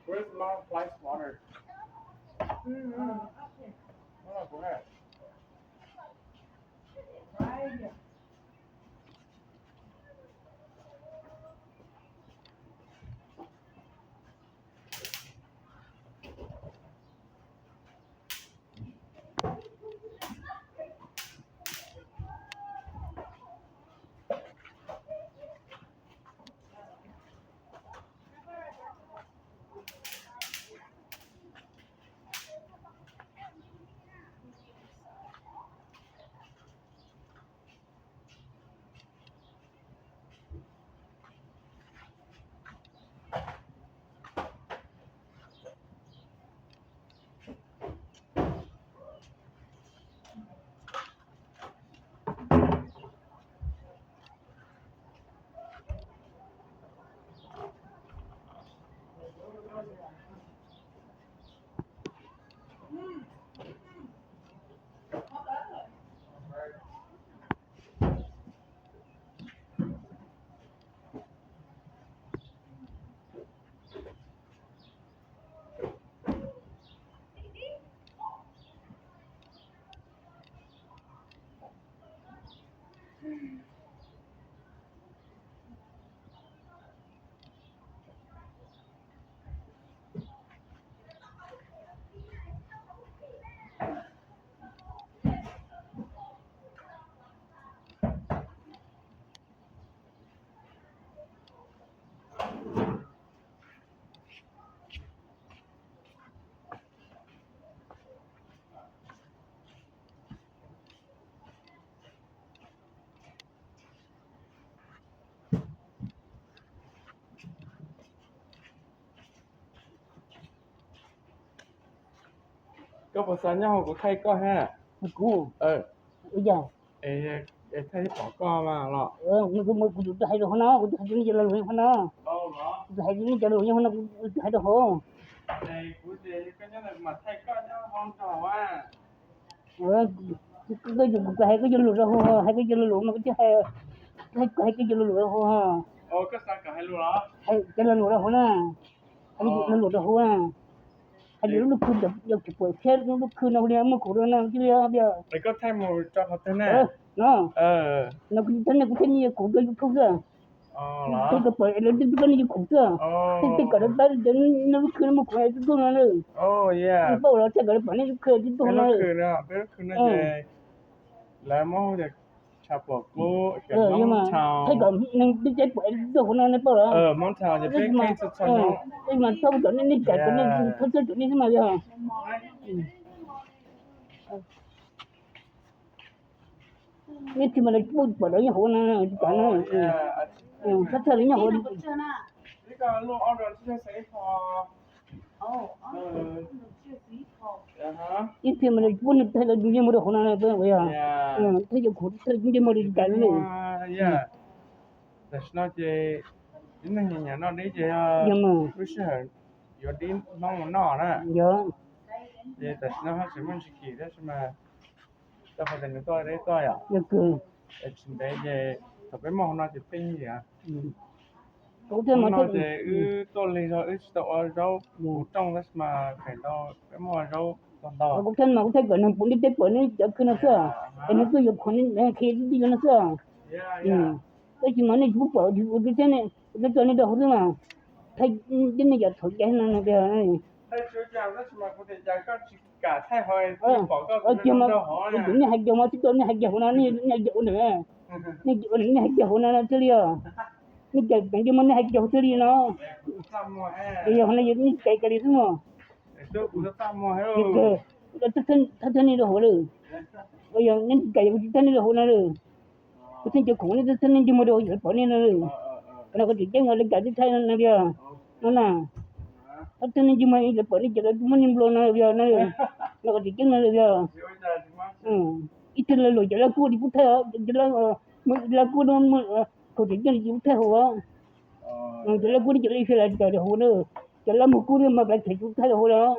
Where's my fly swatter? Koj puas xav nyob hauv kuv thaij koj ha? Kuv, es thaij pom koj mas los. Kuv tus hais rau hauv no, kuv tus hais rau nej cov lo lus hauv no. Kuv tus hais rau nej cov lo lus hauv no, kuv tus hais rau hauv. Koj yuav kuv hais koj cov lo lus rau hauv, hais koj cov lo lus mas kuv twb hais, kuv hais koj cov lo lus rau hauv. Cov lo lus rau hauv na, hais lo lus rau hauv na. Hais tias lub khw, yog kuv pom thiab lub khw no hu li muaj khoom rau no thiab li. Koj thaij mus tso qhov twg na? No, no kuv thaij nej, kuv thaij nej yuav khoom rau YouTube xwb. Tej koj pom lawv twb thaij nej yuav khoom xwb. Tej tej kom lawv pab tias nej lub khw no muaj khoom twb tuaj no na. Paub los thaij kom lawv pom nej lub khw twb tuaj no. Lawv muab hu tias Chapo Club, Mountain Town. Thaij kom neeg twb teb pom twb tuaj hauv no nej paub los? Mas thaij kom nej, nej cais kom nej, thaij thaij kom nej xwb mas yog. Nej tsis mas lawv pom lawv nyob hauv no, tsis kam na. Thaij thaij lawv nyob hauv. Ib txhia mas lawv pub nws thaij lawv nce mus rau hauv no, yog thaij cov khoom thaij nce mus rau tsis kam na. Tam sim no ces ib neeg nyiam nyiam noj dib ces yog lub sij hawm yuav dib Hmoob mus noj na. Yog. Ces tam sim no haj tseem muaj ntsis kim tab sis mas rau qhov tias nws tuaj deb tuaj yom. Yog kawg. Es tsis ntev ces thaum peb muaj hauv no ces pheej yig. Kuv thiaj Hauv no mas ces wb tuaj lig zog wb tsis tau ua zaub puv rooj tab sis mas feem ntau peb muaj zaub tag ntau. Kuv thiaj mas kuv thiaj kom neeg puv ntiaj teb pom nej cov khw no xwb, es nws tuaj yuav khoom, qhia tib tib no xwb. Tab sis mas nej tsis pub pom, kuv thiaj, kuv thiaj tso nej rau hauv xwb mas. Thaij nej cov thaum cai no tiag. Tias mas, tias nej hais kiag mas, tsis tau nej hais kiag hauv no, nej hais kiag ua ntawm, nej ua ntawm nej hais kiag hauv no thiaj li os. Nej cais teev kiag mas nej hais kiag hauv thiaj li no. Yog hauv no nej cais kiag li xwb mas. Thawj thawj nej rau hauv lawm. Yog nej tsis cais kuv tsis thawj nej rau hauv no lawm. Kuv thiaj cov khoom nej thawj nej nce mus rau hauv lawv pom nej no lawm. No koj tseem ceeb mas lawv kam tib thaij no li os. No na, thawj thawj nej nce mus lawv pom nej ces lawv muab nej nplua no yog no. No koj tseem ceeb no li os. Ib tug lawv luam cov laj kub tsis pub thaij os, laj kub no, koj tseem ceeb tsis pub thaij hauv os. Cov laj kub cov laj xyas las tsis kam rau hauv na. Cov laj mug kub mas kav tsij tsis pub thaij rau hauv los.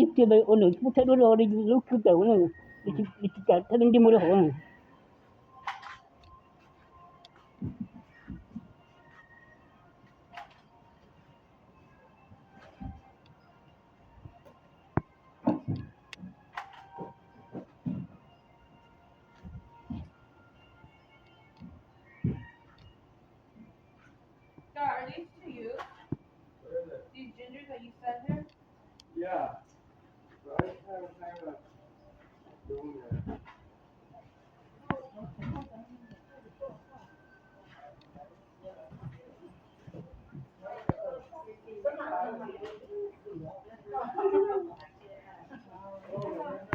Ib txhia ua nws muab thaij duab rau lub kwj tawm na, tsis kam thaij nti mus rau hauv. Are these to you? These gingers that you sent her? Yeah. Right? Kind of, kind of doing that.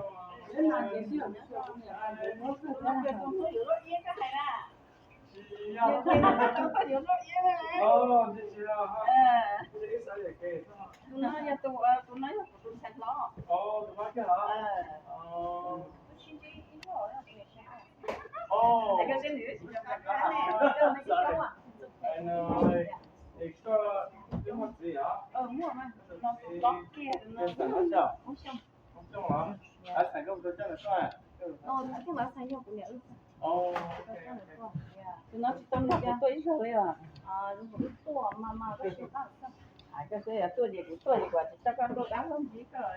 Tus no yog tus, tus no yog kuv tus ntxhais hlob. Muaj mas, tus no tus hlob kiag, tus no tus xeem Xyooj los? Xeem Xyooj tus coj los txog. Tus no tus xeem Xyooj yog kuv niam wb. Tus no tsis tau nrog kuv tuaj ib zaug li os. Wb tuaj mas mas koj siab, koj siab yog tuaj ces kuv tuaj ces kuv tsis tso koj tuaj dab laug ntxiv koj.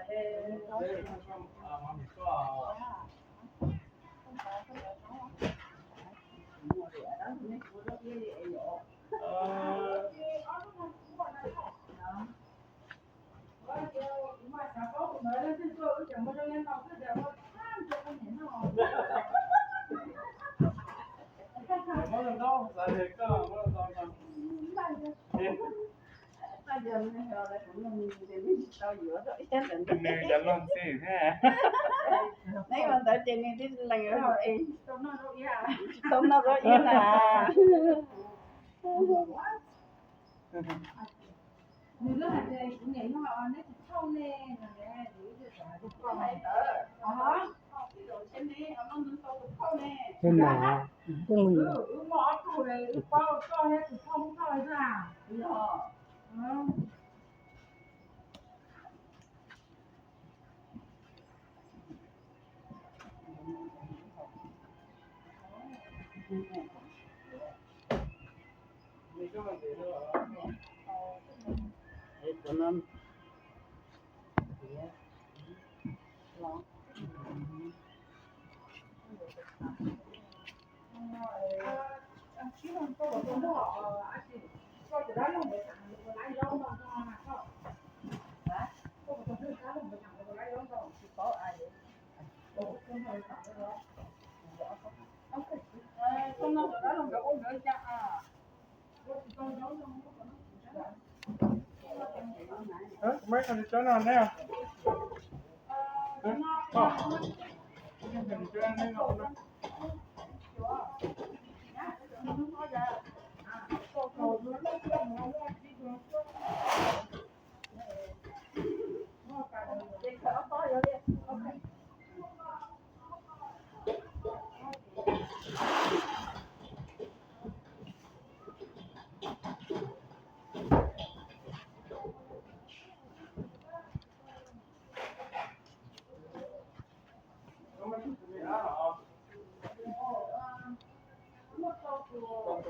Nws cov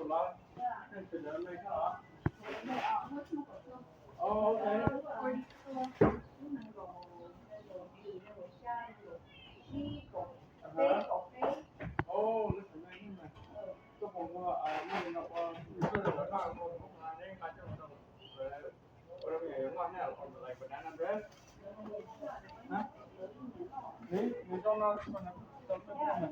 luag ntxhi thiab. Neb ua ntawd ces nws tib leeg tsis tau noj zaub iab na.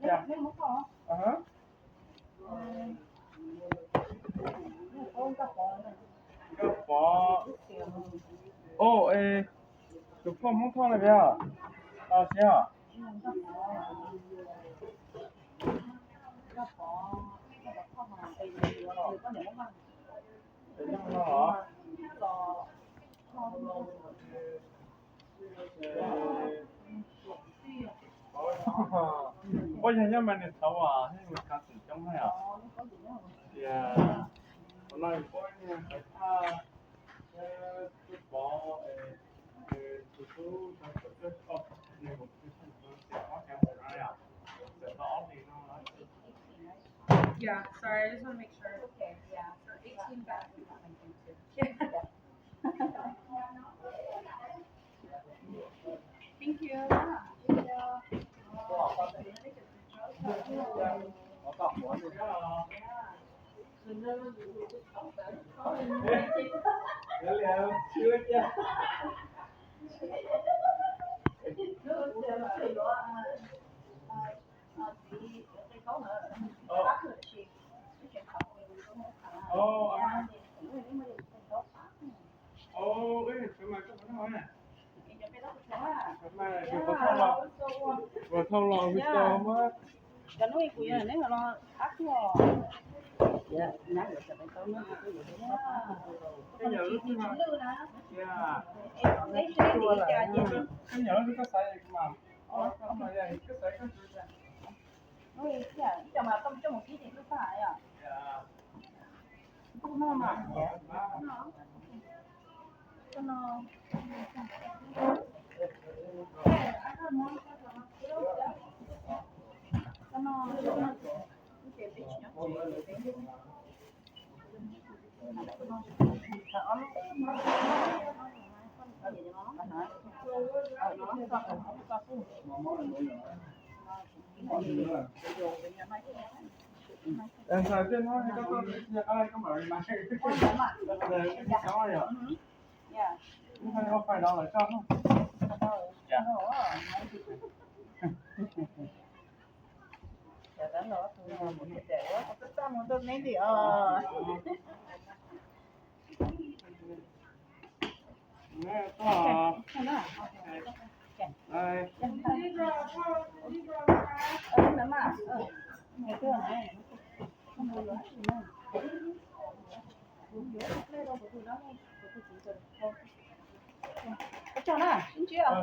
Tej no, Nkauj Pov. Tus phauj Hmoob Thoj na, Pov, tau siab os. Yog nyob mas nws txhawv as, mus kav xwm coob hais os. Tias qhov no yus paub niag qhov thaj, tus pov, tus tub, nws mus, ob cag no, txawm tau ob hlis no. Yeah, sorry, I just want to make sure. Okay, yeah. So eighteen back. Thank you. Ua thauj los, ua thauj los, ua thauj los, ua thauj los. Cov no kuv yog neb los qab tuaj. Tej yam lub twg no, tej yam lub twg koj xaiv mas, koj xaiv koj. Ib co mas koj coj mus kib ces lub paj yom. Koj no mas, koj no. Ntxhais, tej no koj tuaj tus txiv qab koj mam li mas, ib xyoo yom. Ib xyoo ua fais no lawm tso. Ua tsaug na, sib ntsib os.